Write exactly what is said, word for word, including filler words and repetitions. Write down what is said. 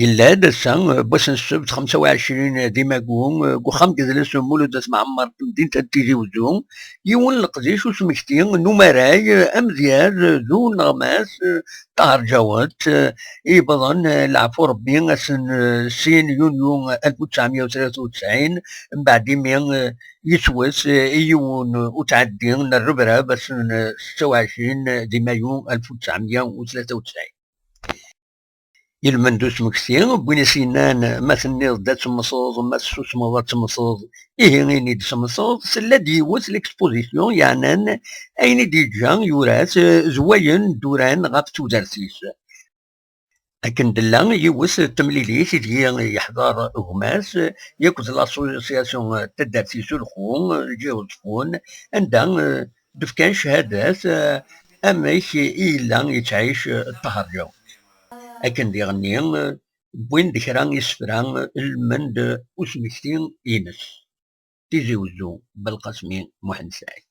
Yella-d ass-a, eh, n wass n ssebt xemsa u ɛecrin di Magu, eh, deg uxxam n yidles Mulud At Mɛemmer n temdint n Tizi Wezzu, yiwen n leqdic usmekti n umaray, eh, amedyaz, eh, d uneɣmas, eh, Ṭaher Ǧawet, eh, yewwḍen, eh, leɛfu Rebbi ass n, eh, sin yunyu alef u tesɛemya u tlata u tesɛin, mbeɛd imi, eh, yettwet, eh, i yiwen utɛeddi n rrebrab ass n, eh, setta u ɛecrin di mayu alef u tesɛemya u tlata u tesɛin. Ilmend usmekti, win i s-yennan ma tenniḍ-d ad temmteḍ, ma tessusmeḍ ad temmteḍ, ihi ini-d semmteḍ, tella-d yiwet l'exposition yeɛnan ayen i d-yeǧǧa yura-t, eh, d wayen d-uran ɣef tudert-is. Akken d-tella yiwet n temlilit i deg yeḥḍer gma-s, eh, akked l'association, eh, Taddart Isulxu, eh, Lǧiha Uẓeffun, anda, eh, d-fkan cchadat, eh, amek i yella yettɛic, eh, Ṭaher Ǧawet. Akken diɣenni, eh, wwin-d kra isefra, eh, ilmend, eh, usmekti-ines. Tizi Wezzu, Belqasmi Muḥend Saɛid.